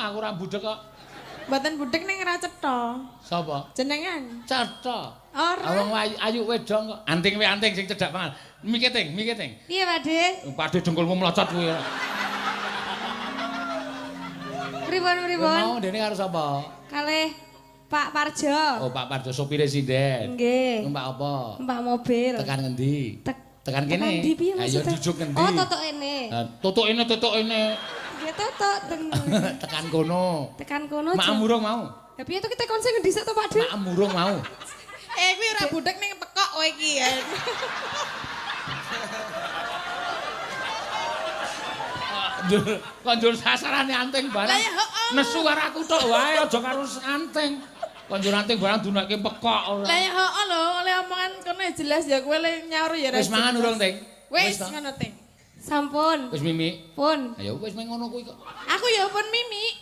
Aku ora budhek kok. Mboten budhek ning ora cetha. Sapa? Jenengan. Cetha. Ora. Wong ayu, ayu wedok kok. Anting we anting sing cedhak banget. Mike ting, mike ting. Piye, Pak De? Pakde dengkulmu mlocot kuwi. Pripun pripun? Mau dene karo sapa? Kalih Pak Parjo. Oh, Pak Parjo sopire sinden. Nggih. Numpak apa? Numpak mobil. Tekan ngendi? Tekan kene. Tekan ndi piye Ayo maksudnya? jujuk ngendi? Oh, totok ene. Lah, tutuk ini, tutuk ini. Nggih, totok teng Tekan kono. tekan kono. Mak murung mau. Lah piye to kita kon sing ngendi sik to, Pak De? Mak murung mau. Eh kuwi ora budhek ning pekok kowe iki ya. Njur, kok njur sasarane anting barang. Lah ya, heeh. Nesu karo aku tok wae aja karo anting. Kok njur anting barang dunekke pekok ora. Lah ya heeh lho, oleh omongan kono ya jelas ya kowe le nyaur ya ora. Wis mangan urung, Ting? Wis toh? ngono, Ting. Sampun. Wis mimi. Pun. Ayo wis meng ngono kuwi kok. Aku ya pun mimi.